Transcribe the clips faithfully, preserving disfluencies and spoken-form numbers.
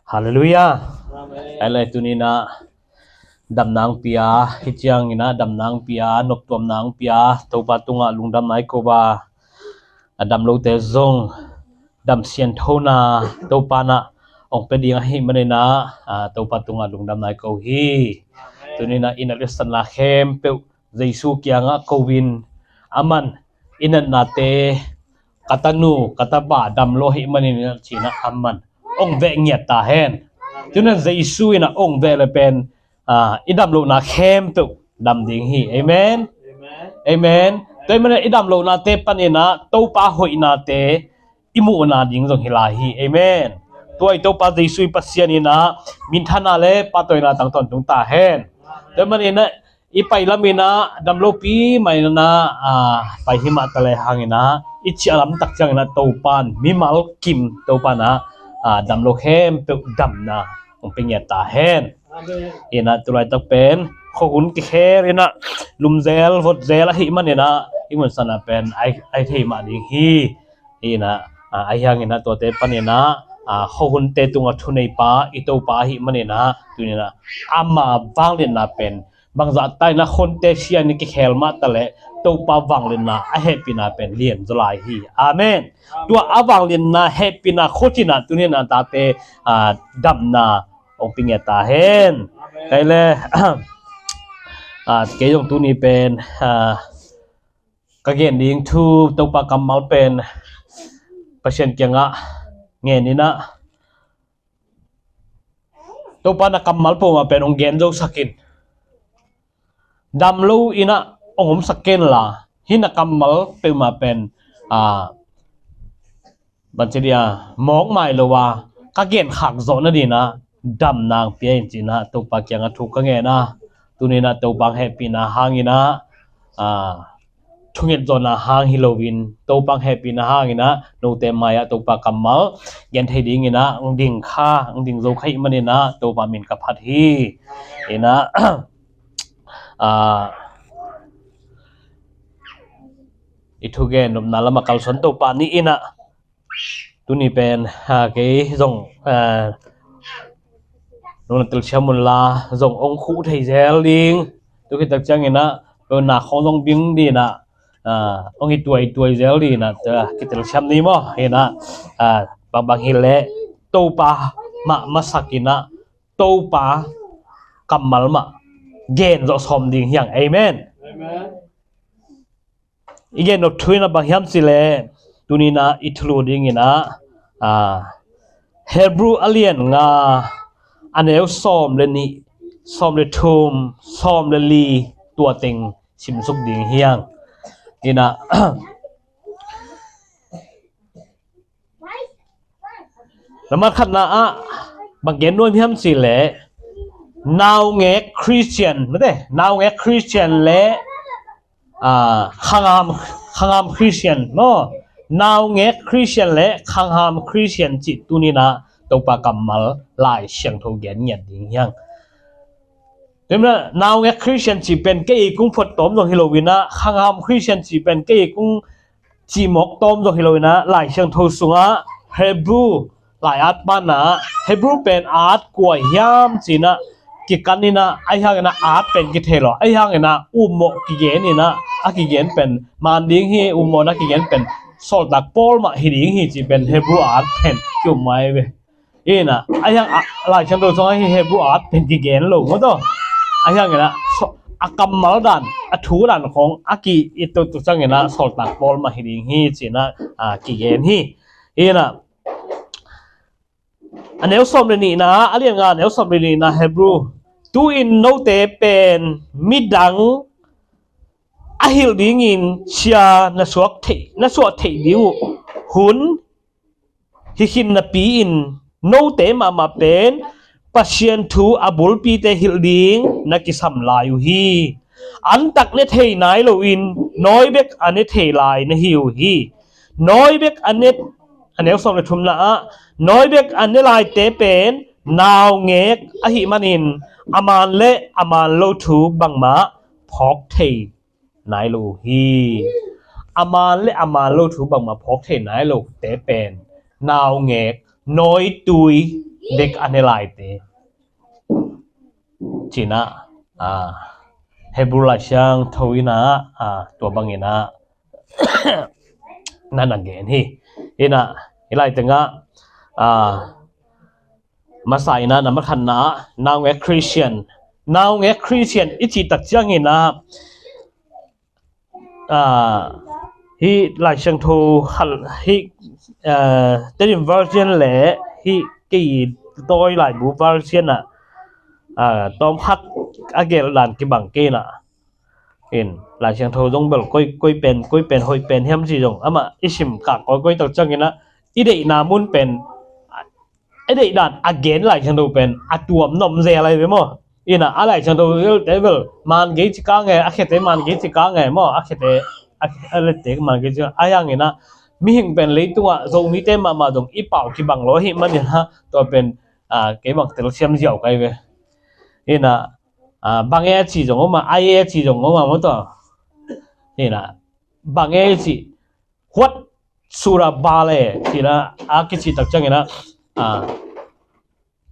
Halleluiah. Amen. Ailai tuninah damnang pia, hicianginah damnang pia, noptuamnang pia, Topa tungah lungdam nai ko ba. A dam lote zong dam sianthona Topa nah ong pia ding ahih maninah, a, Topa tungah lungdam nai ko hi. Amen. Tuninah inn a lisanna khempeuh Jesu kiangah ko-in, aman i natnate ka tanu ka tapa dam lo ahih manin inah cinah aman ong veh ngiat ta hen. Tuninah Jesu inah ong veh le pen, a, i dam lohna khempeuh dam ding hi. Amen. Amen. Tua ahih manin i dam lohnate paninah Topa hoihnate i muhna ding zong hi lai hi. Amen. Tua i Topa Jesu i Pasian inah minthana le pahtawina tang tawntung ta hen. Tua ahih maninah i pai laminah dam lopi mah inah, a, pai hi mah ta le hanginah i ciah lamtak cianginah Topan mimal kim Topanah, a, dam lo khempeuh damna ong pia ngiat ta hen. Amen. Inah tulaitak pen khuahun kikhel inah lumzel votzel ahih maninah i mun sanah pen ai, ai thei mah ding hi. Inah, a, ahi hanginah tuate paninah, a, khuahunte tungah thuneipa i Topa ahih maninah tuninah ama vangliatna pen bangzah ta inah khuahunte siangin kikhel mah ta le Topa vangliatna a hehpihna pen lian zaw lai hi. Amen. Tua a vangliatna hehpihna khuacinah tuninah tate, a, damna ong pia ngiat ta hen. Amen. Kei le, a, kei zong tuni pen, a, ka gen ding thu Topa kammal pen Pasian kiangah ngen inah Topa na kammal peuhmah pen ong gen zosak in. Dam lo inah ong omsak ken la, hih na kammal peuhmah pen, a, banci dia mawk mai lo a ka gen khak zawh nadinah damnang pia in cinah Topa kiangah thu ka ngen a, tuninah Topa hehpihna hanginah, a, thunget zawhna hang hi loin Topa hehpihna hanginah note mai-ah Topa kammal gen thei dinginah ong ding kha, ong ding zo kha ahih maninah Topa min ka phat hi. Inah, a, i thugen nopna lamah kalsuan Topa ni inah tuni pen, a, kei zong, a, nong na telsiam unla zong ong khuh thei zel ding. Tu khit tak cianginah na khong zong bing dinah, a, ong i tuaituai zel dinah, a, kitelsiam ni maw. Inah, a, bangbang hileh Topa mah masak inah Topa kammal mah gen zawh sawm ding hiang. Amen. Amen. I gen nop thu inah bang hiam cileh tuninah i thulu dinginah, a, Hebrew a lian nga a neu sawm le nih, sawm le thum, sawm le li tua teng simsuk ding hiang. Inah na mat khatna ah bang gen nuam hiam cileh naungek Christian, mate, naungek Christian le, a, khangam, khangam Christian maw? Naungek Christian le khangam Christian cih tuninah Topa kammal Lai Siangtho gen ngiat ding hiang. Tua inah naungek Christian cih pen kei kung phot tawm zong hi loinah khangam Christian cih pen kei kung cih mawk tawm zong hi loinah Lai Siangtho sungah Hebrew lai at panah Hebrew pen at kua hiam cinah kikan inah ahi hanginah at pen kithei lo. Ahi hanginah ummawh kigen inah a kigen pen man ding hi, ummawhna kigen pen sawltak pawl mah hi ding hi cih pen Hebrew at pen ki-um mai ve. Inah ahi hang a, Lai Siangtho sungah hih Hebrew at pen kigen lo maw taw. Ahi hanginah a kammal dan, a thu dan khong a ki-it tuk cianginah sawltak pawl mah hi ding hi cinah, a, kigen hi. Inah a neu sawm le nihna, a lian nga a neu sawm le nihna Hebrew, tu-in note pen midang a hilh dingin sia na suak theih, na suah theih ding uh hun hi khin napi-in note mahmah pen Pasian thu a bulpite hilh ding na kisam lai uh hi. Antak ne thei nai loin nawi bek a ne thei lai na hi uh hi. Nawi bek a ne, a neu sawm le thumna ah, nawi bek a ne laite pen naungek ahih manin a man le a man lo thu bangmah phawk thei nai lo uh hi. A man le a man lo thu bangmah phawk thei nai lote pen naungek, nawitui, bek a ne laite. Cina, a, Hebrew Laisiangtho ina, a, tua bangina, na na gen hi. Ina, i lai tenga, a, masa ina na makhanna, naungek Christian. Naungek Christian, i cih tak ciangina, a, hi Laisiangtho khal, hi, a, Tedim version le hi kei tawi laibu version a, a, tawm khat a gelh dan kibang kei na. In, Laisiangtho zong bel koi, koi pen, koi pen, hoih pen hiam ci zong, ama i sim kak koi, koi tak ciangina, i deihna mun pen, i deih dan a gen Laisiangtho pen a tuam nuam zel lai ve maw? Ina, a Laisiangtho zelte bel man gei ci ka nge, a khete man gei ci ka nge maw? A khete, a, a lette man gei ci ka, a hiangina, mihing pen leitungah Zomite mahmah zong i pau kibang lo hi manina, tua pen, a, kei bang telsiam ziau kai ve. Ina, a, bang e a ci zong oma, ai e a ci zong oma maw tua. Ina, bang e a ci, huat sura bale cina a kici tak ciangina, a,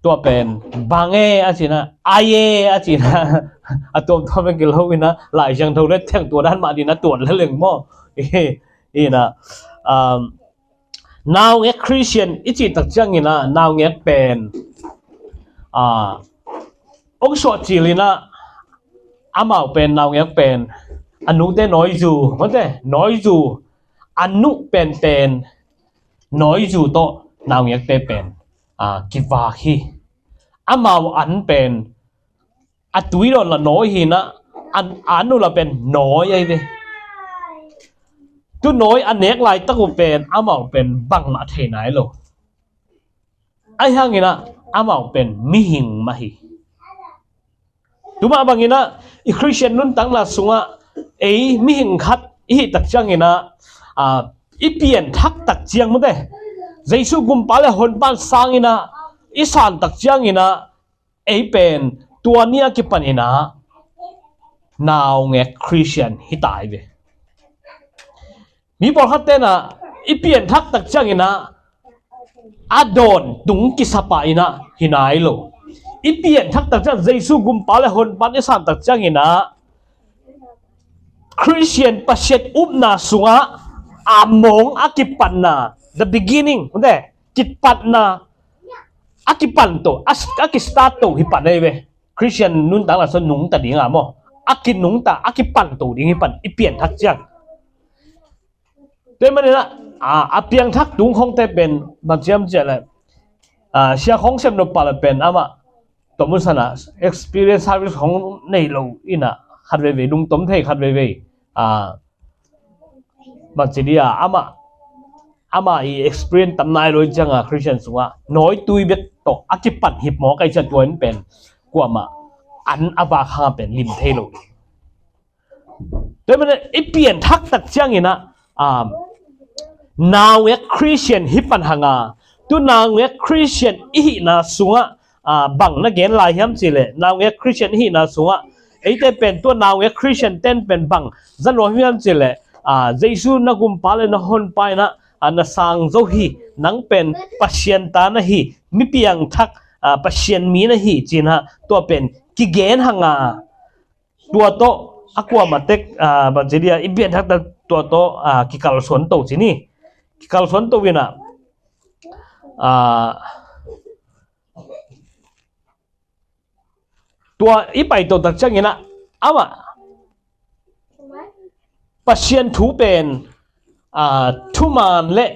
tua pen bang e a cina, ai e a cina, a tuamtuam e kilo ina, Laisiangtho le theng tua dan mah dina tuat le leng maw? Ina, um, naungek Christian i cih tak ciangina, naungek pen, a, ong suah cilina, amau pen, naungek pen, a nute noizu, mate, noizu, a nu penpen, noizu tawh, naungekte pen, a, kivak hi. Amau an pen, a tui dawn la nawi hina, an, an uh la pen nawi ahi ve. Tu nawi a nek laitak uh pen, amau pen bangmah thei nai lo. Ahi hangina, amau pen mihing mah hi. Tumah bangina, i Christian nuntakna sungah, ei mihing khat i hih tak ciangina, a, i pianthak tak ciang mute. Jesu gumpa le honpan sangina, i san tak ciangina, ei pen tua ni a kipanina naungek Christian hi tai ve. Mi pawlkhat tena i pianthak tak ciangina a dawn tung kisapa ina hi nai lo. I pianthak tak ciang Jesu gumpa le honpan i san tak ciangina Christian Pasian upna sungah a mong a kipanna, the beginning, mute, kipatna, a kipan to, a, a kistart to hi pan ei ve. Christian nuntakna sung nungta dinga maw, a kinungta, a kipan to ding hi pan i pianthak ciang. Tua manina, a, a piangthak tung khongte pen bang ciam ciah le, a, sia khong sem nop pah le pen ama tomusana experience service khong nei lo ina khat veivei lungtom thei khat veivei, a, bang ci dia, ama, ama i experience tam nai lo cianga Christian sunga nawi tui bek tawh a kipan hip maw kai cia tua in pen kuama an a vak hanga pen lim thei lo. Tua mana i pianthak tak ciangina, um, naungek Christian hi pan hanga, tu naungek Christian i hihna sunga, a, bang na gen lai hiam cih leh, naungek Christian i hihna sungah eite pen tua naungek Christian ten pen bang za nuam hiam cih leh, a, Jesu na gumpa le na honpa ina, a, na sang zo hi, nang pen Pasian ta na hi, mi piangthak, a, Pasian mi na hi cina tua pen kigen hanga, tua tawh a kuamah tek, a, bang ci dia, i pianthak tak tua tawh, a, kikalsuan to cini, kikalsuan to ina, a, tua i paito tak ciangina, ama Pasian thu pen, a, thuman le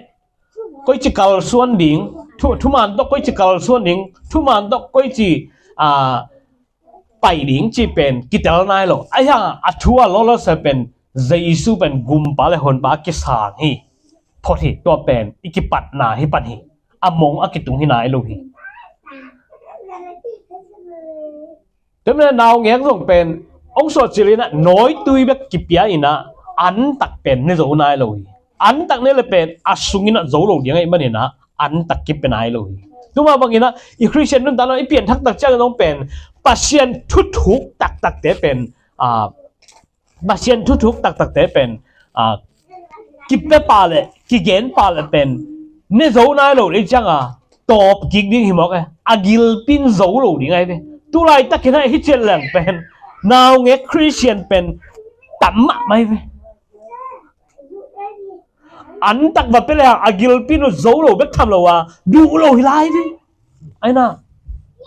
koici kalsuan ding, thu, thuman tawh koici kalsuan ding, thuman tawh koici, a, pai ding ci pen kitel nai lo. Ahi hanga a thu a lawlawsa pen Jesu pen gumpa le honpa kisang hi. Phot hi, tua pen i kipatna hi pan hi. A mong a kitung hi nai lo hi. Tua mana naungek zong pen ong suah cilina nawi tui bek kipia ina antak pen ne zo nai lo hi. Antak ne le pen a sungina zo lo ding ahi manina antak kipia nai lo hi. Tuma bangina i Christian nuntakna i pianthak tak ciang zong pen Pasian thuthuk taktakte pen, a, Pasian thuthuk taktakte pen, a, kipia pa le kigen pa le pen ne zo nai lo le cianga tawp kik ding hi mawk e. a gilpi in zo lo ding ahi ve. Tulaitak in ah hih ciat leng pen naungek Khristian pen tam mahmah ahi ve. An tak va pia lehang a gilpi in uh zo lo bek tham lo a, duh lo hi lai ve. Aina,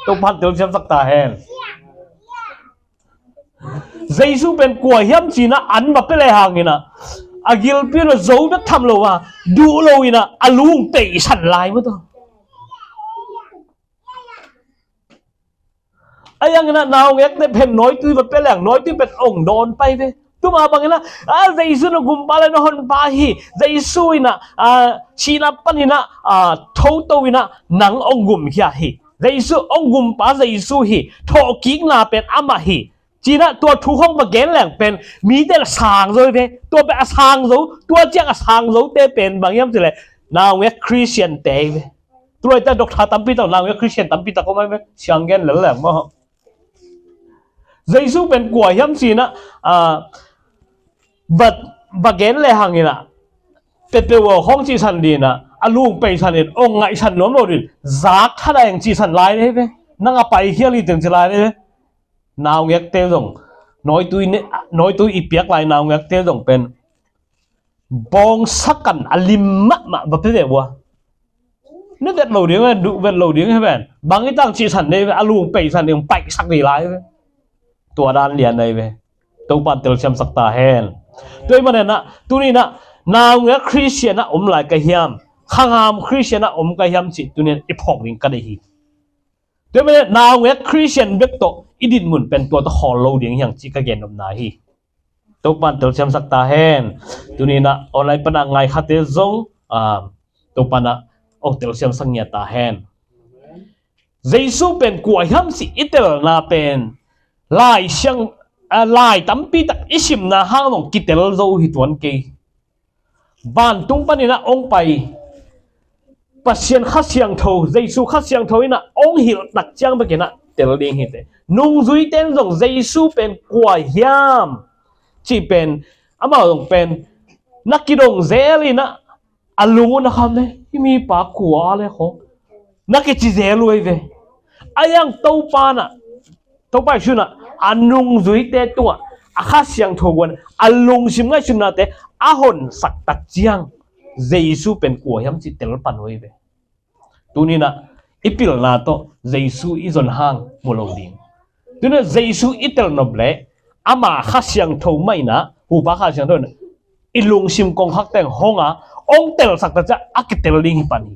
Topa'n telsiamsak ta hen. Jesu pen kua hiam ci-in ah an va pia lehang in ah a gilpi in uh zo bek tham lo a, duh lo in ah a lung peisan lai maw taw. A yang in ah naungekte pen nawitui va pia lehang nawitui pen ong dawn pai ve. Tuma bang in ah, a, Jesu na gumpa le na honpa hi. Jesu in ah, a, sihna panin ah, a, thoto in ah nang ong gumkhia hi. Jesu ong gumpa Jesu hi. Thawhkikna pen amah hi. Ci-in ah tua thu hong va gen leng pen mite na sang zo hi ve. Tua pen a sang zo, tua ciang a sang zote pen bang hiam ci leh naungek Khristiante hi ve. Tulaitak doctor tampi tak, naungek Khristian tampi tak om ahi ve. Siang gen lel leng maw. Jesu pen kua hiam ci-in ah, a, va, va gen lehang in ah pepeu aw hong cihsan ding in ah a lung peisan in ong ngaihsan nuam lo ding, zak thadah eng cihsan lai hi ve. Nang a paikhia hi teng ci lai hi ve. Naungekte zong, nawitui ne, nawitui i piak lai naungekte zong pen bawngsa kan a lim mahmah va pia ve ua. Ne vet lo ding, duh vet lo ding hi ven. Bang i tang cihsan ding hi ve, a lung peisan ding, paihsak ding lai hi ve. Tua dan lian ahi ve. Topa'n telsiamsak ta hen. Tua ahih manin ah, tuni in ah naungek Khristian ah om lai ka hiam, khangam Khristian ah om ka hiam cih tuni in ah i phawk ding ka deih hi. Tua ahih manin ah naungek Khristian bek tawh i dinmun pen tua tawh khawl lo ding hi hang cih ka gennopna hi. Topa'n telsiamsak ta hen. Tuni in ah online pan a ngai khate zong, a, Topa'n ah ong telsiamsak ngiat ta hen. Jesu pen kua hiam cih i telna pen Lai Siang, a, lai tampi tak i simna hang zong kitel zo hi tuan kei. Vantung panin ah ong pai Pasian Kha Siangtho, Jesu Kha Siangtho in ah ong hilh tak ciang bekin ah tel ding hi teh. Nungzuite in zong Jesu pen kua hiam cih pen, amau zong pen na kidong zel in ah a lung uh na kham le, hih mipa kua le khawng na kici zel uh ahi ve. A yang Topa in ah, Topa Jesu in ah a nungzuite tungah a Kha Siangtho guan a lungsim ngaihsutnate a honsak tak ciang Jesu pen kua hiam cih tel pan uh ahi ve. Tuni in ah i pilna tawh Jesu i zon hang mu lo ding. Tuni in ah Jesu i telnop leh ama Kha Siangtho mah in ah, Hupa Kha Siangtho in ah i lungsim kongkhak teng hong a, ong telsak tak ciang a kitel ding hi pan hi.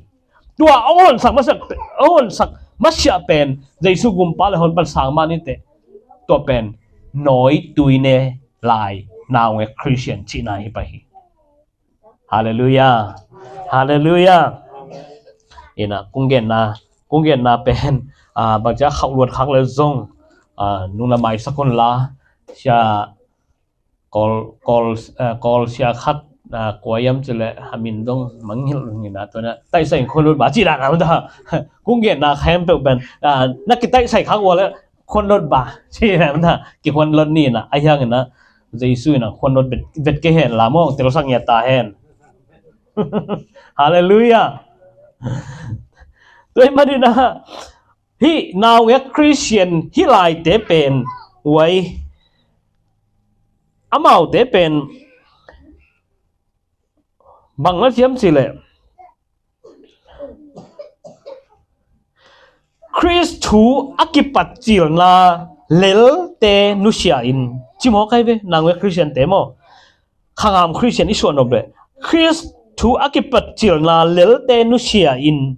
Tua ong honsak masiah, ong honsak masiah pen Jesu gumpa le honpa sang mah ni teh. Tua pen nawitui ne lai naungek Khristian cihna hi pah hi. Halleluiah. Halleluiah. Ina, kong genna, kong genna pen, ah, bangcia khauh luat khak le zong, ah, nungna maisak un la, sia, Kawl, Kawl, eh, Kawl sia khat, ah, kua hiam cih leh a min zong mangngilh ina, tua na, taisai in khuan lut ba ci dan a, kong genna khempeuh pen, ah, na kitaisai khak ua leh khuan lut ba ci dan a, kikhuan lut ni ina, a hiang ina, Jesu ina khuan lut vet, vet kei hen la maw, telsak ngiat ta hen. Halleluiah. Tua ahih manin ah, hih naungek Khristian hih laite pen, uai, amaute pen bang na hiam cih leh Khrist thu a kipat cilna lelte nusia in, ci mawk ahi ve, naungek Khristiante maw. Khangam Khristian i suah nop leh Khrist thu a kipat cilna lelte nusia in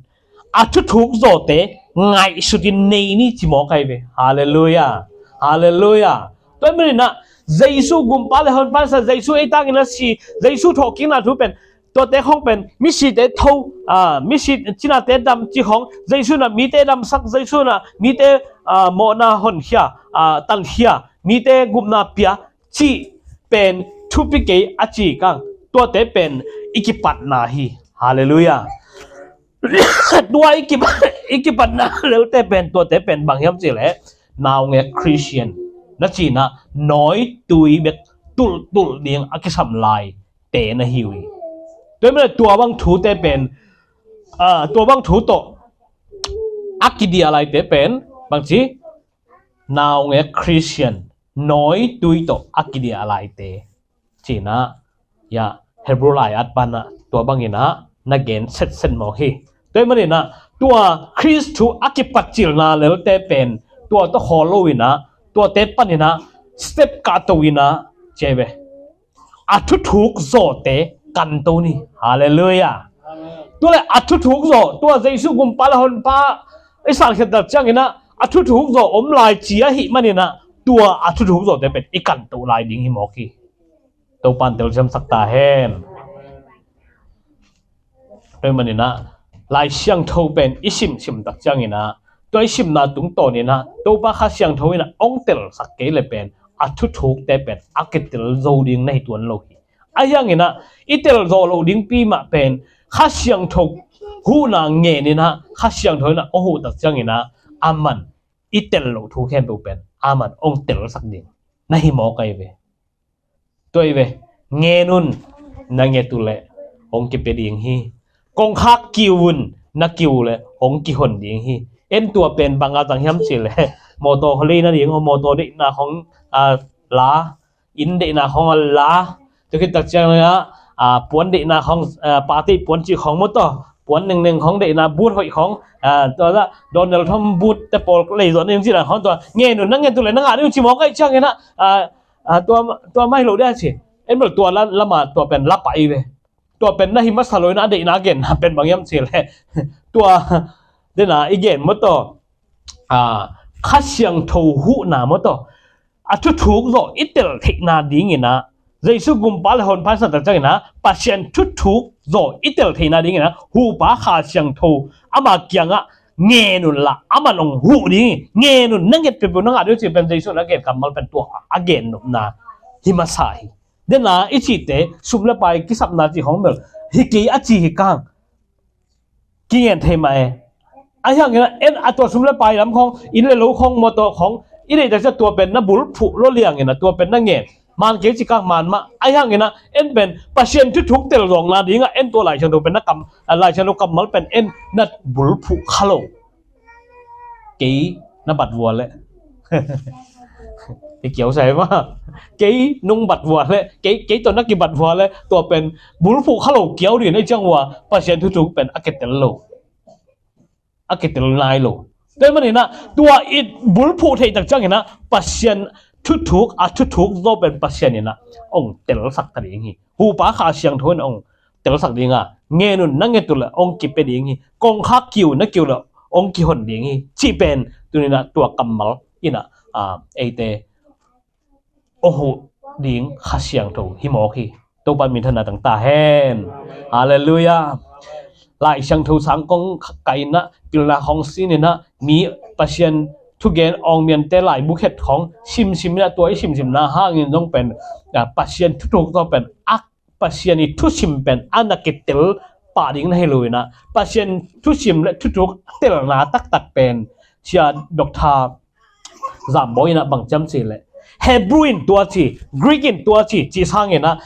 a thuthuk zawte ngaihsut in nei ni, ci mawk ahi ve. Halleluiah. Halleluiah. Tua ahih manin ah Jesu gumpa le honpa sa, Jesu ei tangin a si, Jesu thawhkikna thu pen, tuate khawng pen misite tho, ah, misi cinate dam cih khawng, Jesu in ah mite damsak, Jesu in ah mite, ah, mawhna honkhia, ah, tankhia, mite gupna pia cih pen thupi kei a ci kang, tuate pen i kipatna hi. Halleluiah. Tua i kipat, i kipatna lelte pen, tuate pen bang hiam cih leh naungek Khristian na cihna nawitui bek tulhtulh ding a kisam laite na hi uh hi. Tua ahih manin tua bang thute pen, ah, tua bang thu tawh a kidiah laite pen bangci, naungek Christian, nawitui tawh a kidiah laite, cinah, ya, Hebrew lai at panah tua banginah na gen setset mawk hi. Tua hi maninah tua Khrist thu a kipatcilna lelte pen tua tawh khawl loinah tuate paninah step kahto inah, cia ve, a thuthuk zawhte kanto ni. Halleluiah. Tua le a thuthuk zawh, tua Jesu gumpa le honpa i salkhiat tak cianginah a thuthuk zawh om lai ci ahih maninah tua a thuthuk zawhte pen i kanto lai ding hi mawk hi. Topan telsiamsak ta hen. Tua hi maninah Lai Siangtho pen i simsim tak cianginah tua i simna tungtawninah Topa Kha Siangtho inah hong telsak kei le pen a thuthukte pen a kitel zo ding na hi tuan lo hi. Ahi hanginah i tel zo lo dingpi mah pen Kha Siangtho huhna ngeninah Kha Siangtho inah hong huh tak cianginah aman i tel loh thu khempeuh pen aman hong telsak ding na hi mawk ahi ve. Tua hi ve, ngen un, na nget uh leh hong kipia ding hi. Kongkhak kiu un, na kiu leh hong kihon ding hi. En tua pen banga zang hiam cih leh mawtaw holiday na ding hong, mawtaw deihna hong, a, la, inn deihna hong a la. Tua khit tak ciangin ah, a, puan deihna hong, a, party puan cih hong maw taw, puan nengneng hong deihna, but hoih hong, a, tua la Donald Trump but te pawl lei zuan ding cih na hong tua ngen un, na nget uh leh na ngah ding uh ci mawk ahi ciangin ah, a, a, tua, tua mai lo dia ci. En bel tua la, lama tua pen la pai ve. Tua pen na hi masa lo in a deihna a genna pen bang hiam cih leh tua dena i gen maw taw, a, Kha Siangtho huhna maw taw, a thuthuk zawh i tel theihna dinginah Jesu gumpa le honpa i san tak cianginah Pasian thuthuk zawh i tel theihna dinginah huhpa Kha Siangtho ama kiangah ngen unla aman hong huh ding hi. Ngen un, na nget peuhpeuh na ngah ding uh ci pen Jesu in a gen kammal pen tua a gen nopna hi masa hi. Dena i cihte sum le pai kisapna cih hong bel hi kei a ci hi kang. Kingen thei mah e. Ahi hangin ah en a tua sum le pai lam khong, inn le lo khong, mawtaw khong i deih tak ciang tua pen na bulphuh lo liangin ah tua pen na ngen. Man kei ci kang man mah. Ahi hangin ah en pen Pasian thuthuk tel zawkna dingah en tua Lai Siangtho pen na kam, a, Lai Siangtho kammal pen en na bulphuh kha lo. Kei na bat vua leh i kiau sai ma. Kei nung bat vua leh, kei, kei tawh na kibat vua leh tua pen bulphuh kha lo kiau ding na i ciang ua Pasian thuthuk pen a kitel lo. A kitel nai lo. Tua maninah tua i bulphuh theih tak cianginah Pasian thuthuk, a thuthuk zawh pen Pasian inah hong telsak ta ding hi. Huhpa Kha Siangtho in hong telsak dinga, ngen un, na nget uh leh hong kipia ding hi. Kongkhak kiu, na kiu leh hong kihon ding hi. Cih pen tuninah tua kammal inah, a, eite hong huh ding Kha Siangtho hi mawk hi. Topan minthanna tang ta hen. Halleluiah. Lai Siangtho sang kong kainah pilna hong sininah mi Pasian thugen awngmiante laibu khet hong simsiminah tua i simsimna hangin zong pen, a, Pasian thuthuk zawh pen a Pasian i thusim pen a na kitel pah ding na hi lo inah Pasian thusim le thuthuk telna taktak pen Sia Doctor Zambawi inah bang ciam cih leh Hebrew in tua ci, Greek in tua ci, cih sanginah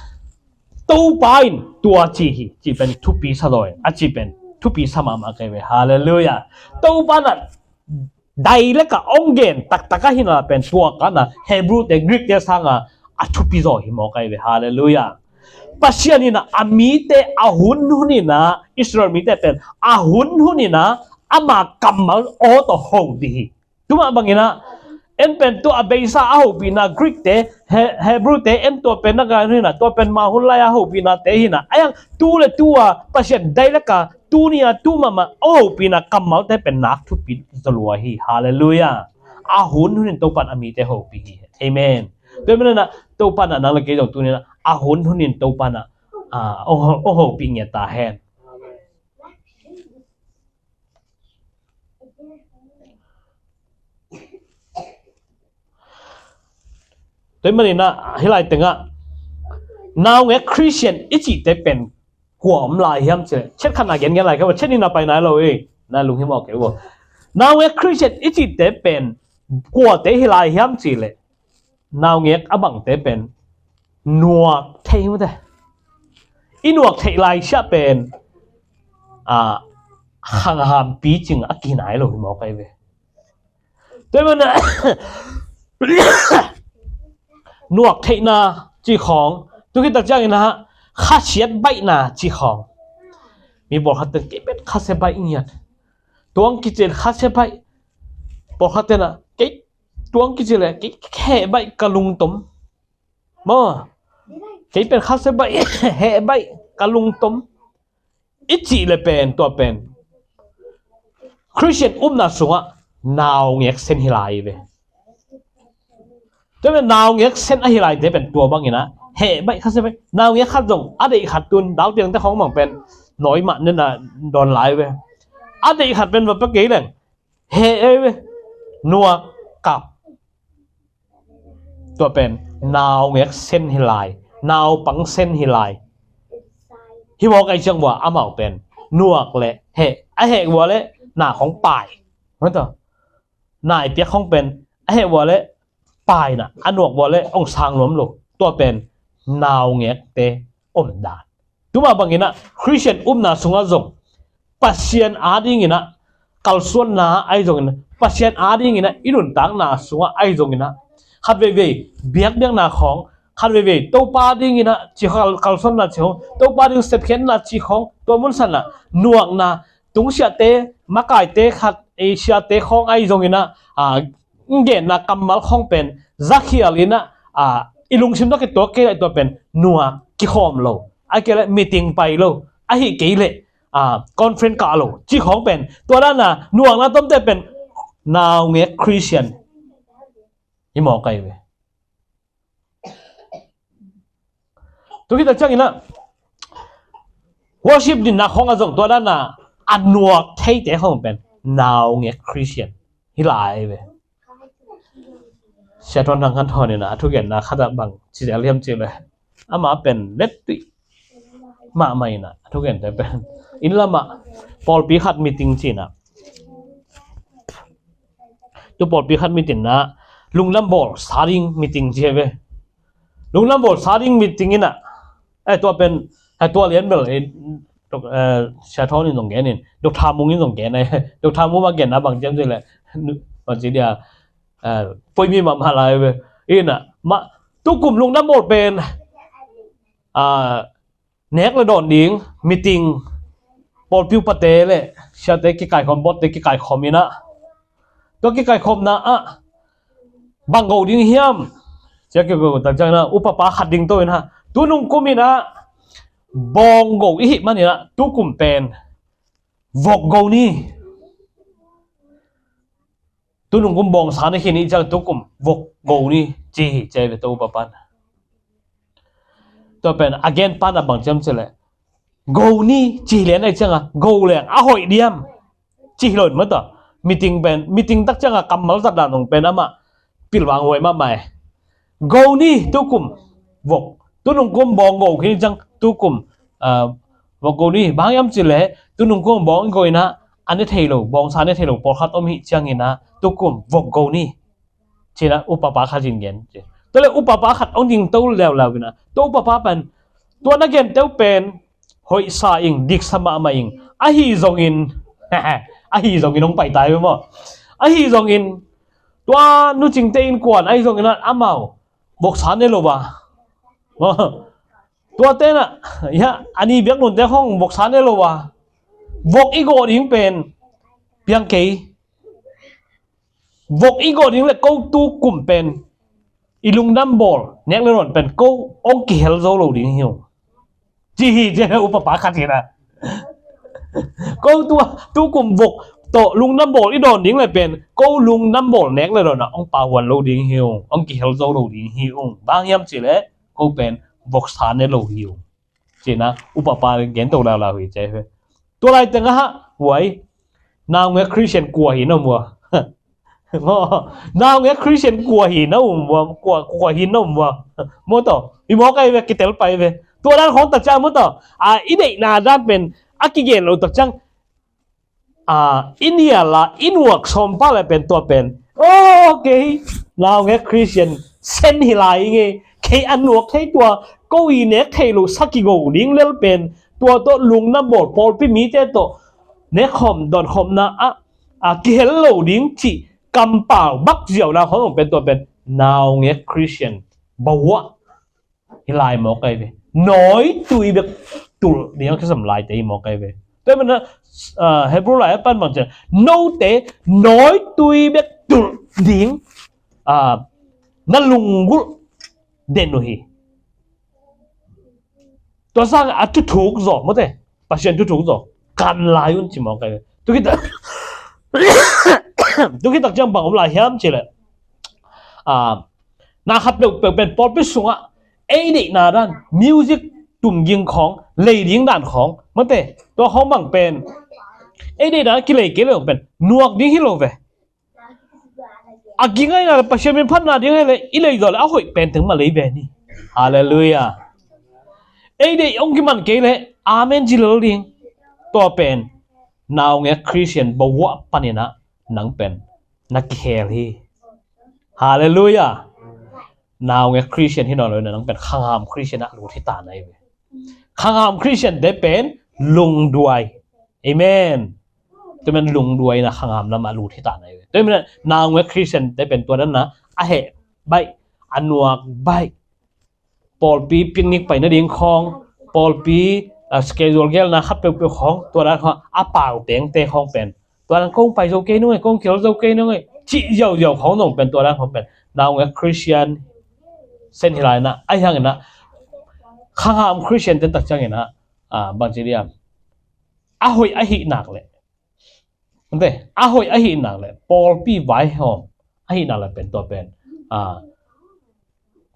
Topa in tua ci hi, cih pen thupi sa zaw in a cih pen thupi sa mahmah kei ve. Halleluiah. Topa na dai leka hong gen taktak ahi na pen tua kana Hebrew te Greek te sanga a thupi zaw hi mawk ahi ve. Halleluiah. Pasian inah a mite a hun hun inah Israel mite pen a hun hun inah ama kammal aw tawh ho dih hi. Tumah banginah en pen tua a beisa a hopihna Greek te, He-, Hebrew te en tua pen na gan hinah tua pen ma hun lai a hopihna te hinah a yang tu le tua Pasian dai leka tuni a tu mahmah a hopihna kammalte pen nak thupi zaw lua hi. Halleluiah. A hun hunin Topan a mite hopih hi. Amen. Tua hi maninah Topan ah nang le kei zong tuninah a hun hunin Topan ah, a, hong, hong hopih ngiat ta hen. Tua hi maninah hih lai tengah naungek Christian i cihte pen kua om lai hiam cih leh, chet khatna gengen lai kei ua, chet nihna pai nai lo hi. Na lunghimawh kei ua. Naungek Christian i cihte pen kuate hi lai hiam cih leh, naungek a bangte pen nuak theih hi mate. I nuak theih lai siah pen, a, khang hampi cing a kinai lo hi mawk ai ve. Tua hi mana nuak theihna ci khawng, tu khit tak ciangin ah khasiat baihna ci khawng. Mi pawlkhat ten kei pen khasia baih ngiat. Tuang kicil khasia baih. Pawlkhat ten ah kei tuang kicil le kei heh baih ka lungtom. Maw, kei pen khasia baih, heh baih ka lungtom. I cih le pen, tua pen Khristian upna sungah naungek sen hi lai ve. Tua pen naungek sen ahi laite pen tua bangin ah heh baih khasia baih. Naungek khat zong a deih khat tun dau piangte khawng mang pen nawi mah nena dawn lai ve. A deih khat pen va pia kei leng heh ai ve. Nuak kap. Tua pen naungek sen hi lai, naupang sen hi lai. Hi mawk ai ciang bua amau pen nuak le heh, a heh bua le na khawng pai. Maw tua, na i piak khawng pen a heh bua le pai na, a nuak bua le ong sang nuam lo. Tua pen naungekte om dan. Tuma bangin ah Khristian upna sungah zong Pasian adingin ah kalsuanna ahi zongin, Pasian adingin ah i nuntakna sungah ahi zongin ah khat veivei biakbiakna khawng, khat veivei Topa dingin ah ci kal-, kalsuanna ci khawng, Topa ding sepkhiatna ci khawng, tua munsan ah nuakna, tungsiahte, makaite khat, ei siate khawng ahi zongin ah, a, genna kammal khawng pen zakhial in ah, a, i lungsim tawh kituak kei lai tua pen nuak kikhawm lo, a kei le meeting pai lo, ahi kei le, a, conference kah lo ci khawng pen, tua dana nuakna tomte pen naungek Khristian hi mawk ai ve. Tu khit tak ciangin ah worship dinna khawng ah zong tua dana a nuak theite khawng pen naungek Khristian hi lai ve. Sia Thawn Thang Khan Thawn in ah a thugenna khat ah bang ci zel hiam cih le, amah pen lettuih mahmah in ah a thugente pen inn lamah pawlpi khat meeting ci in ah, tu pawlpi khat meeting na lungdam bawl sa ding meeting ci hi ve. Lungdam bawl sa ding meeting in ah, eh, tua pen, eh, tua lian bel, eh, dok-, eh, Sia Thawn in zong gen in, Dok Tha Mung in zong gen, eh, Dok Tha Mung mah genna bang ciam ci le, bang ci dia, eh, poimi mahmah lai ve. In ah, mah, tukum lungdam bawl pen, ah, nek le dawn ding meeting, pawlpi upate le siate kikaikhawm, board-te kikaikhawm in ah, tua kikaikhawmna ah bang go ding hiam? Sia kiko tak ciang in ah upapa khat ding to in ah, tunung kum in ah bawng go i hih man in ah tukum pen vok go ni. Tunung kum bawngsa na khin i ciang tukum vok go ni ci hi ci ai ve, tua upa pan. Tua pen a gen pan a bang ciam ci le, go ni ci hi lian ai ciang a go leng a hoih diam ci hi lo in maw tua. Meeting pen, meeting tak ciang a kammal zat dan ong pen amah pilvang huai mahmah e. Go ni tukum vok. Tunung kum bawng go khin i ciang tukum, ah, vok go ni. Bang hiam ci le tunung kum bawng i go in ah a ne thei lo, bawngsa ne thei lo pawlkhat om hi ciang in ah tukum vok go ni. Ci in ah upapa khat in gen ci. Tua le upapa khat ong ding to leuleu in ah, tua upapa pen, tua na gen teu pen hoihsa ing, diksa mahmah ing. Ahi zongin, ahi zongin ong pai tai maw. Ahi zongin tua nucingte innkuan ahi zongin ah amau voksa ne lo a. Tua ten ah, ya, a ni biaknunte khawng voksa ne lo a. Vok i gawh ding pen piang kei. Vok i gawh ding le ko tukum pen i lungdam bawl nek le dawn pen ko ong kihel zo lo ding hi ung. Ci hi ci a upapa khat hi na. Ko tua, tukum vok tawh lungdam bawl i dawn ding le pen ko lungdam bawl nek le dawn ah ong pahuan lo ding hi ung, ong kihel zo lo ding hi ung. Bang hiam ci le ko pen voksa ne lo hi ung. Ci in ah upapa gen to laulau hi ci ai ve. Tua lai teng ah hah huai, naungek Khristian kua hi na um ua? Naungek Khristian kua hi na um ua, kua, kua hi na um ua? Maw tua, i mawk ai ve, kitel pai ve. Tua dan khawng tak ciang maw tua, a, i deihna dan pen a kigen lo tak ciang, a, i nial a i nuak sawm pah le pen tua pen, okay, naungek Khristian sen hi lai ing e. Kei a nuak thei tua, ko i nek thei lo sa kigo ding lel pen, tua tawh lungdam bawl pawlpi mite tawh nekhawm dawnkhawmna ah a kihel lo ding cih kampau bak ziau na khawng pen tua pen naungek Christian bawah hi lai mawk ai ve. Nawitui bek tulh ding a kisam laite hi mawk ai ve. Tua hi mana, ah, Hebrew lai a pan bang ciang note nawitui bek tulh ding, ah, na lunggulh den uh hi. Tua sang a thuthuk zaw mawte, Pasian thuthuk zaw kan lai un ci mawk ai ve. Tukitak tukitak ciang bang om lai hiam cileh, ah, na khat peuhpeuh pen pawlpi sungah ei deihna dan music tumging khawng lei ding dan khawng mawte, tua khawng bang pen ei deihna kilei kei lo pen nuak ding hi lo ve. A ging aina le Pasian min phatna ding ahi le i lei zaw le a hoih pen teng mah lei ve ni. Halleluiah. Ei deih hong kiman kei le amen ci lel ding. Tua pen naungek Christian bawah paninah nang pen na kikhel hi. Halleluiah. Naungek Christian hi nawn lo inah nang pen khangham Christian ah lut hi ta na hi ve. Khangham Christian te pen lungduai. Amen. Tua men lungduai inah khangham lamah lut hi ta na hi ve. Tua men naungek Christian te pen tua dan na a heh baih, a nuak baih, pawlpi picnic pai nading khawng, pawlpi, ah, schedule gelna khat peuhpeuh khawng, tua dan khawng a pau tengte khawng pen tua dan kong pai zo kei nung ei, kong kihel zo kei nung ei cih ziauziau khawng zong pen tua dan khawng pen naungek Christian sen hi lai inah, ahi hang inah khangham Christian te tak ciang inah, ah, bang ci diam, a hoih ahih nak leh, ante, a hoih ahih nak leh pawlpi vaihawm ahih nak leh pen tua pen, ah,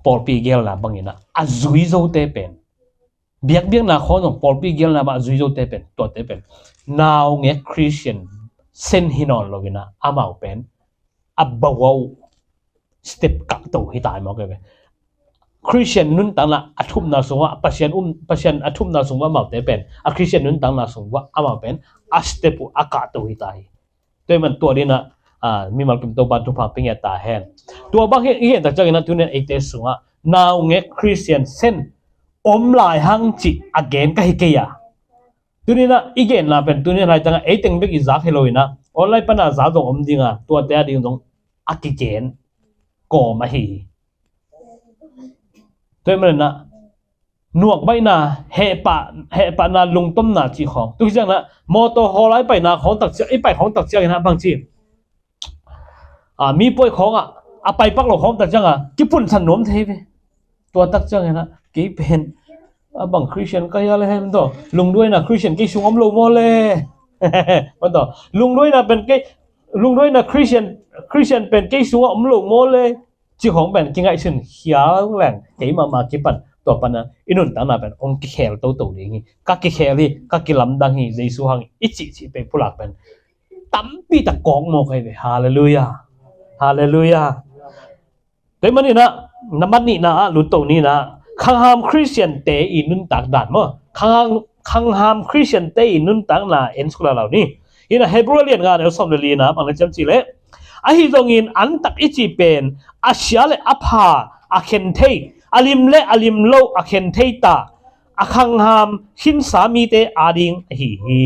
pawlpi gelna bang inah a zui zote pen biakbiakna khawng zong pawlpi gelna bang a zui zote pen tuate pen naungek Christian sen hi nawn lo inah amau pen a bawah uh step kah to hi ta hi mawk ai ve. Christian nuntakna a thupna sungah Pasian um, Pasian a thupna sungah amaute pen a Christian nuntakna sungah amau pen a step uh a kah to hi ta hi. Tua hi man tua dinah, ah, mimal kim Topa thupha pia ngiat ta hen. Tua bang hi i gen tak ciang inah tunin eite sungah naungek Christian sen om lai hang cih a gen ka hi kei a. Tuninah i genna pen tunin laitangah ei teng bek i zak hi lo inah online pana za zong om dinga tuate a ding zong a kigen kawm ahi hi. Tua hi maninah nuak baihna, hehpah, hehpahna, lungtomna cih khawng. Tu hi cianginah mawtaw hawla i paina khawng tak ciang, i pai khawng tak cianginah bang ci, ah, mi puai khawngah a paipak lo khawng tak cianga kiphunsan nuam thei ve. Tua tak cianginah kei pen a bang Christian ka hi a le hem tawh lungduaina Christian kei sung om lo maw le? Maw tawh lungduaina pen kei, lungduaina Christian, Christian pen kei sungah om lo maw le? Cih khawng pen kingaihsun hial leng kei mahmah kipan tua pana i nuntakna pen hong kikhel toto ding hi. Ka kikhel hi, ka kilamdang hi, Jesu hang i cihcih pei pulak pen tampi tak kawk mawk ahi ve. Halleluiah. Halleluiah. Tua hi maninah na man nihna ah lut to ninah khangham Christian te i nuntak dan maw, khangham, khangham Christian te i nuntakna en sukla lo ni. Hinah Hebrew lian nga neu sawm le lina bang na ciam cih leh, ahi zongin antak i cih pen a sia le a pha a khen thei, a lim le a lim lo a khen thei ta, a khangham khinsa mite ading ahi hi.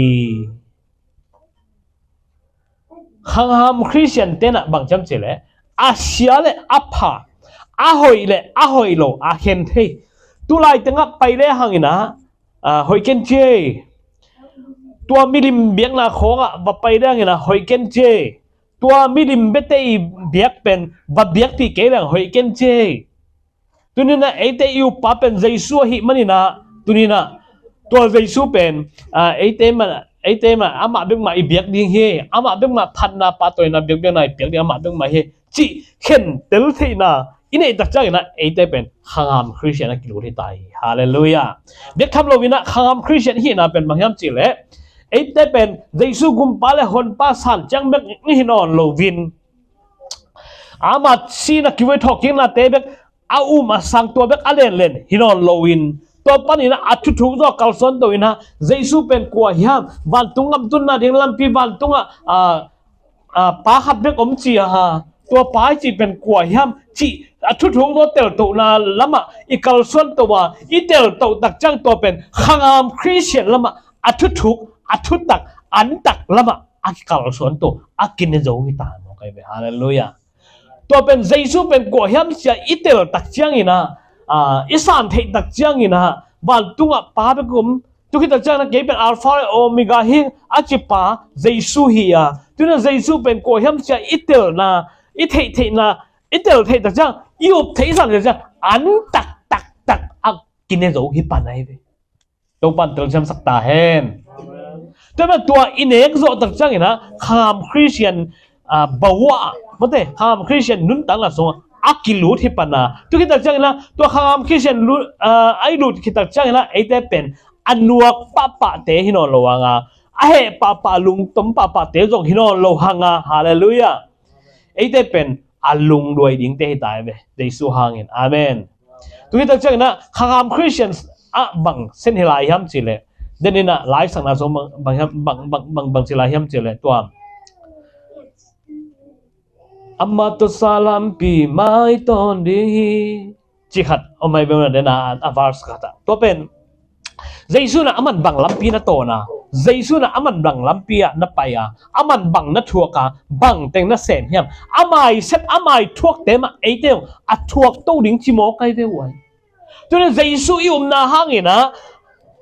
Khangham Christian tenah bang ciam cih leh a sia le a pha, a hoih le a hoih lo a khen thei. Tulai tengah pai le hanginah, ah, hoih ken ci ei. Tua milim biakna khawngah va pai le hanginah hoih ken ci ei. Tua milim biate i biak pen va biakpih kei leng hoih ken ci ei. Tuninah eite i uppa pen Jesu ahih maninah tuninah tua Jesu pen, ah, eite mah, eite mah amah bek mah i biak ding hi. Amah bek mah phatna pahtawina biakbiakna i biak ding amah bek mah hi. Cih khentel theihna i neih tak cianginah eite pen khangham Christian a kilut hi ta hi. Halleluiah. Biak tham loinah khangham Christian ihihna pen bang hiam cih leh eite pen Jesu gumpa le honpa san ciang bek hi nawn loin ama sihna kivuai thawhkiknate bek a um a sang tua bek a lenlen hi nawn loin tua paninah a thuthuk zaw kalsuan to inah Jesu pen kua hiam, vantung gam tunna ding lampi vantungah, ah, ah, pa khat bek om ci a ha, tua pa i cih pen kua hiam cih a thuthuk zaw teltohna lamah i kalsuan to a i teltoh tak ciang tua pen khangham Christian lamah a thuthuk, a thutak, antak lamah a kikalsuan tawh a kine zo hi ta maw kai ve. Halleluiah. Tua pen Jesu pen kua hiam cia i tel tak ciangin ah, ah, i san theih tak ciangin ah, vantungah Pa bek um, tu khit tak ciangin ah kei pen Alpha le Omega hi a ci pa Jesu hi a. Tuna Jesu pen kua hiam cia i telna, i theih theihna, i tel theih tak ciang, i up theih i san theih tak ciang, an tak tak tak a kine zo hi pan ahi ve. Topan telsiamsak ta hen. Tua pen tua i nek zawh tak ciangin ah khangam Christian, ah, bawa, mate, khangam Christian nuntakna sungah a kilut hi pan a. Tu khit tak ciangin ah tua khangam Christian lut, ah, a i lut khit tak ciangin ah eite pen a nuak pahpahte hi nawn lo hang a, a heh pahpah, lungtom pahpahte zong hi nawn lo hang a. Halleluiah. Eite pen a lungduai dingte hi ta hi ve, Jesu hangin. Amen. Tu khit tak ciangin ah khangam Christians ah bang sen hi lai hiam cih leh, den in ah laisakna sung bang, bang, bang, bang, bang, bang ci lai hiam cih leh, tua, amah tawh sa lampi mai tawn ding hi, ci khat om ahi ve, na den a, a verse khat ah. Tua pen Jesu in ah aman bang lampi na tawn a, Jesu in ah aman bang lampi ah na pai a, aman bang na thuak a, bang teng na sem hiam, ama i sep, ama i thuakte mah eite zong a thuak to ding ci maw kai ve uh ahi. Tuna Jesu i upna hangin ah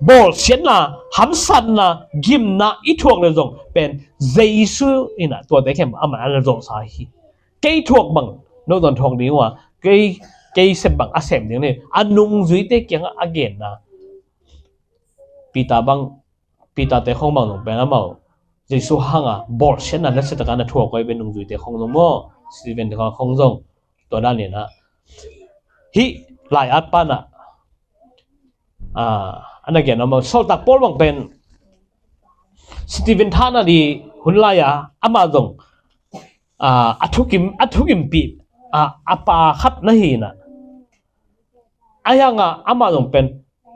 bawlsiatna, hamsatna, gimna i thuak le zong pen Jesu in ah tuate khempeuh aman a na zawhsa hi. Kei thuak bang no zong thuak ding uh a, kei, kei sep bang a sem ding ni, a nungzuite kiangah a genna. Peter bang, Peter te khong bang zong pen amau Jesu hanga bawlsiatna na siataka na thuak uh ahi ve, nungzuite khong zong maw, Stephen te khong zong. Tua dan in ah hih lai-at pan ah, ah, a na gen amau, Sawltak Paul bang pen Stephen thahna di hun lai-a amah zong, ah, a thukim, a thukimpih, ah, a pa khat na hi in ah, a hiangah amah zong pen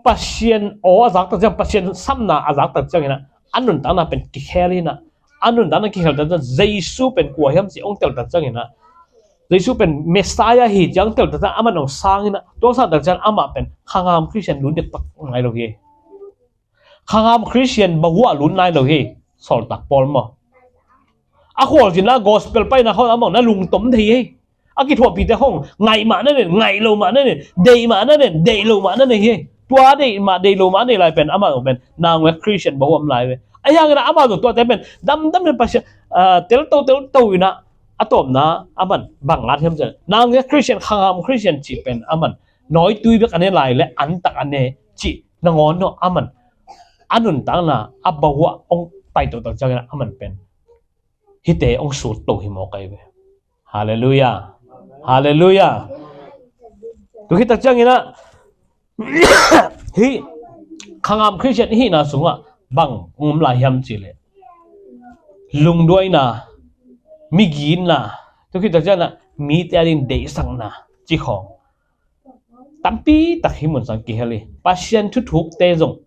Pasian aw a zak tak ciang, Pasian samna a zak tak ciangin ah, a nuntakna pen kikhel in ah, a nuntakna kikhel tak ciang Jesu pen kua hiam ci hong tel tak ciangin ah, Jesu pen Messiah hi ciang tel tak ciang amah hong sang in ah, tua sang tak ciang amah pen khangam Christian lut dek pak ngai lo hi. Khangam Christian bahuah lut nai lo hi, Sawltak Paul maw. A khualzinna gospel paina khawng amah na lungtom thei hi. A kithuahpihte khawng ngaih mah na nei, ngaih lo mah na nei, deih mah na nei, deih lo mah na nei hi. Tua deih mah, deih lo mah nei lai pen amah zong pen nang wek Christian bahuah om lai ve. A hiangin ah amah zong tuate pen damdam in Pasian, ah, telto, telto in ah a tawpna aman bang ngat hiam cian, nang wek Christian, khangam Christian cih pen aman nawitui bek a ne lai le antak a ne cih nangawn no aman a nuntakna a bahuah hong pai toto ciangin ah aman pen hihte hong sut to hi mawk ahi ve. Halleluiah. Halleluiah. Tu khit tak ciangin ah hih khangam Christian i hihna sungah bang hong om lai hiam cih leh, lungduaina, miginna, tu khit tak ciangin ah mite a ding deihsakna cih khawng tampi tak hih mun sang kihel hi. Pasian thuthukte zong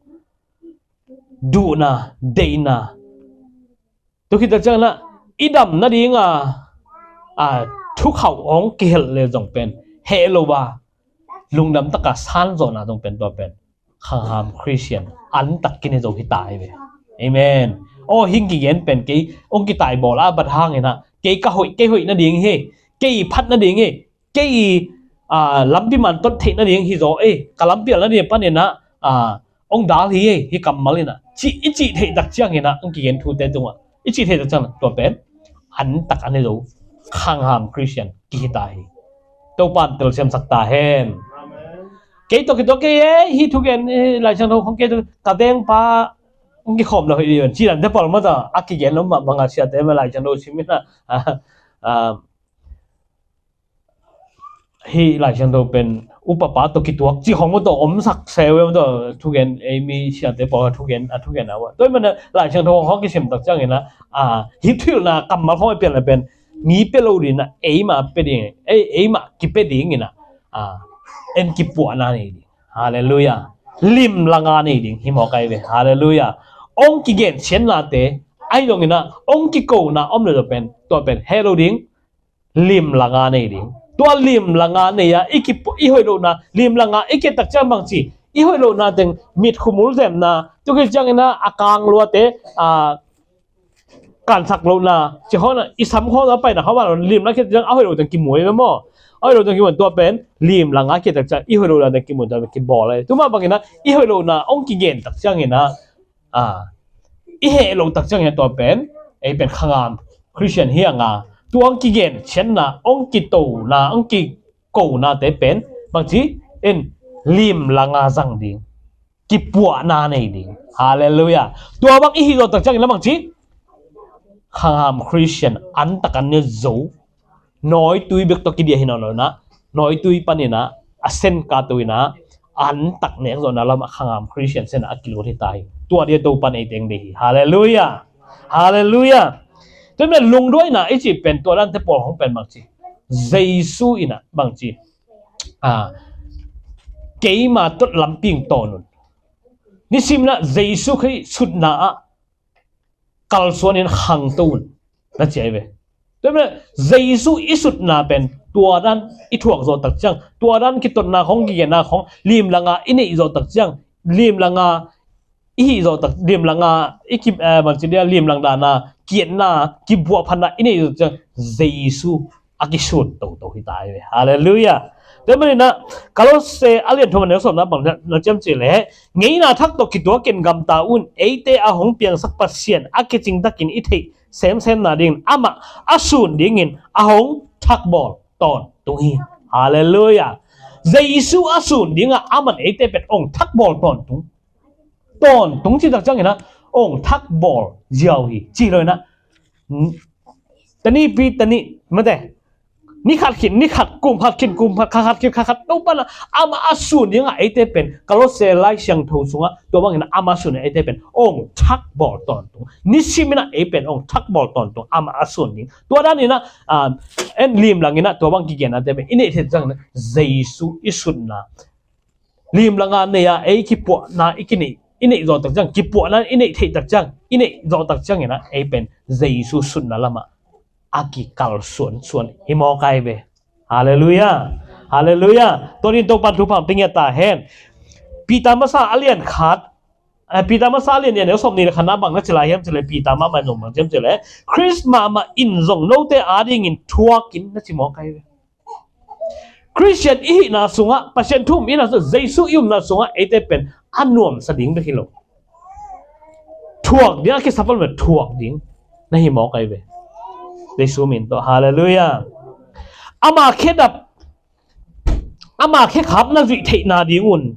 duhna, deihna, tu khit tak ciangin ah i dam nading a, a, thukhauh hong kihelh le zong pen heh lo a, lungdam taka sanzawhna zong pen tua pen khangam Christian antak kine zo hi ta hi ve. Amen. Aw, hih kigen pen kei hong kitaibawl a bat hangin ah kei ka hoih, kei hoih nading hi, kei phat nading hi, kei, ah, lampi man tot theih nading hi zaw, eh, ka lampial nading panin ah, ah, hong dal hi, eh, hih kammal in ah, cih, i cih theih tak ciangin ah, hong kigen thute tungah i cih theih tak ciangin ah, tua pen antak a ne zo khangam Christian kihi ta hi. Topan telsiamsak ta hen. Kei tawh kituak kei, eh, hih thugen, eh, Laisiangtho khong kei tawh ka vengpa hong kikhawm lo hi dih, ci dan te pawl mah ta, a kigen lo mah bangah siate mah Laisiangtho sim in ah, ah, ah, hih Laisiangtho pen upapa tawh kituak cih khong mah tawh omsak se uh mah tawh thugen, ei mi siate pawl a thugen, a thugen a uh. Tua ahih manin Laisiangtho khong kisim tak ciangin ah, ah, hih thuhilhna kammal khong i pianna pen mi pia lo ding ah, eimah pia ding, ei, eimah kipia ding in ah, ah, en kipuahna nei ding. Halleluiah. Limlanga nei ding hi mawk ahi ve. Halleluiah. Hong kigen siannate ahi zongin ah, hong kikona om le zaw pen, tua pen heh lo ding, limlanga nei ding. Tua limlanga nei a, i kipu-, i hoih lohna, limlanga i kiat tak ciang bang ci, i hoih lohna teng, mitkhumul zemna, tu khit ciangin ah a kangluate, a, kansak lohna, ci khawng na, i sam khawng na paina khawng mah limlang khit ciang a hoih lo teng kimuai ve maw. A hoih lo teng kimuai tua pen limlang a khit ciang i hoih lo teng kimuai tua pen kibawl ai. Tua mah bangin a i hoih lohna hong kigen tak ciangin a, a, i heh lo tak ciangin a tua pen ei pen khangam Khristian hi a nga. Tua hong kigen cianna, hong kitona, hong ki konate pen bangci in limlanga zang ding, kipuahna nei ding. Halleluiah. Tua bang i hih zawh tak ciangin la bangci khangam Khristian an tak an ne zo, nawitui bek tawh kidiah hi nawn lo inah, nawitui paninah a sen ka to inah an tak nek zawhna lamah khangam Khristian senah a kilut hi ta hi. Tua dia Topan ei teng dei hi. Halleluiah. Halleluiah. Tua mah lungduaina i cih pen tua dante pawl hong pen bangci Jesu inah bangci, a, keima tot lampi tawn un. Nisim inah Jesu Khrih sutna ah kalsuan in khangto un, na ci ai ve. Tua mah Jesu i sutna pen tua dan i thuak zawh tak ciang, tua dan kitotna khawng, kigenna khawng limlanga i neih zawh tak ciang, limlanga i hih zawh tak, limlanga i ki, eh, bangci dia, limlang dana kiatna, kibuahphatna i neih zawh ciang Jesu a kisut toto hi ta ai ve. Halleluiah. Tua maninah Kolosse a lian thum a neu sawmna bang na ciam cih leh, ngeina thak tawh kituakin gamta un, eite a hong piangsak Pasian a kicingtakin i theih semsem nadingin amah a sun dingin a hong thakbawl tawntung hi. Halleluiah. Jesu a sun dingah aman eite pen hong thakbawl tawntung. Tawntung cih tak cianginah hong thakbawl ziau hi. Ci lo inah, tanipi tani mate, ni khat khit ni khat, kum khat khit kum khat, kha khat khit kha khat, Topa inah amah a sun dingah eite pen Kolosse Lai Siangtho sungah tua bangin amah a sun dingah eite pen hong thakbawl tawntung. Nisim inah ei pen hong thakbawl tawntung amah a sun ding. Tua daninah, ah, en limlang inah tua bang kigenna te pen i neih theih cianginah Jesu i sutna limlanga nei a ei kipuahna i kineih, i neih zawh tak ciang, kipuahna i neih theih tak ciang, i neih zawh tak cianginah ei pen Jesu sutna lamah a kikalsuan suan hi mawk ai ve. Halleluiah. Halleluiah. Tua din Topan thupha hong pia ta hen. Peter masa a lian khat, eh, Peter masa a lian nih a neu sawmnih le khatna bang na ci lai hiam cih leh, Peter mahmah in zong bang ciam cih leh, Khrist mahmah in zong note adingin thuakin, na ci mawk ai ve. Khristian i hihna sungah, Pasian thu um i hihna sungah, Jesu i umna sungah eite pen a nuamsa ding bek hi lo. Thuak ding, a kisapal mah thuak ding na hi mawk ai ve. Jesu min tawh. Halleluiah. Ama khedap, ama khekhap na zuih theihna ding un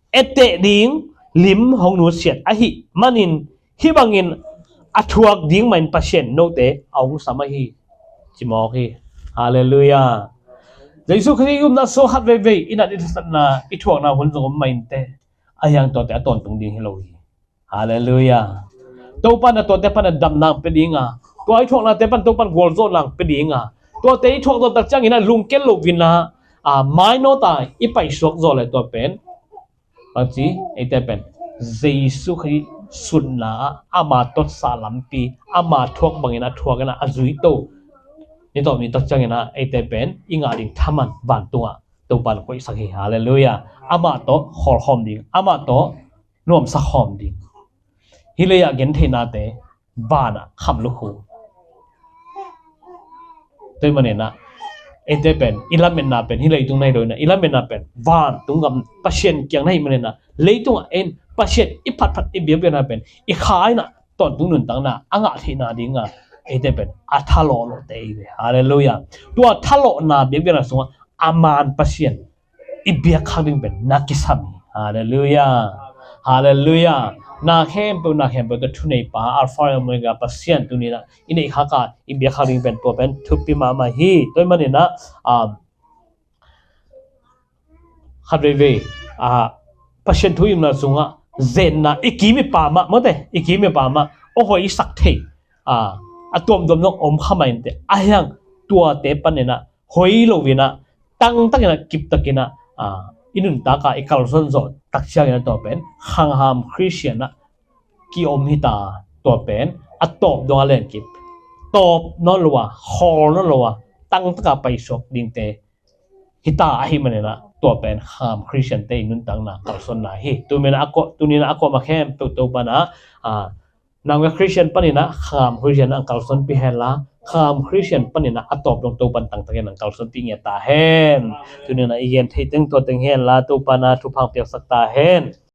etteh ding lim hong nusiat ahih manin, hih bangin a thuak ding mahin Pasian note a hong sam ahi, ci mawk hi. Halleluiah. Jesu Khrih i umna sungah khat veivei i nat i thatna, i thuakna hun zong om mah inteh, a hiang tuate a tawntung ding hi lo hi. Halleluiah. Topan a tuate pan a damna hong pia dinga, tua i thuaknate pan Topan gualzawhna hong pia dinga, tuate i thuak zawh tak ciangin a lungkiat lo vinah, a, mainawta i paisuak zawh le tua pen bangci, eite pen Jesu Khrih sutna ah ama totsa lampi, ama thuak bangin a thuak inah a zui to ni tawh ni tak ciangin ah eite pen i ngah ding thaman vantungah Topan koihsak hi. Halleluiah. Amah tawh khawlkhawm ding, amah tawh nuamsa khawm ding. Hih leiah gentheihnate vanah kham lukhu. Tua hih maninah eite pen i lametna pen hih leitung na hi lo inah, i lametna pen vantung gam Pasian kiang na hih maninah, leitungah en Pasian i phatphat i biakbiakna pen i kha inah tawntung nuntakna a ngah theihna dinga eite pen a thalawh lawhte i ve. Halleluiah. Tua thalawhna biakbiakna sungah a man Pasian i biak khak ding pen na kisam hi. Halleluiah. Halleluiah. Na khempeuh, na khempeuh tawh thuneipa, Alpha Omega Pasian tuninah i neih khak a i biak khak ding pen tua pen thupi mahmah hi. Tua hih maninah, um, khat veivei, ah, Pasian thu i umna sungah zenna i kim i pam ah, mawte, i kim i pam ah a hoih i sak thei, ah, a tuamtuam zong om kha mah inteh, a hiang tuate paninah hoi lo inah, tangtakinah, kiptakinah, ah, i nuntakah i kalsuan zawh tak cianginah tua pen khangham Khristian ah kiom hi ta. Tua pen a tawp dong a lenkip, tawp nawn lo a, khawl nawn lo a, tangtaka paisuak dingte hi ta ahih maninah tua pen khangham Khristiante i nuntakna kalsuanna hi. Tuninah a kuah, tuninah a kuamah khempeuh Topan ah, ah, Nang a Christian panin ah khangam Christian ang kalsuanpih hen la, khangam Christian panin ah a tawp dong Topan tangtakin ang kalsuanpih ngiat ta hen. Tuni in ah i gen theih teng tua teng hen la, Topan ah thupha piaksak ta hen.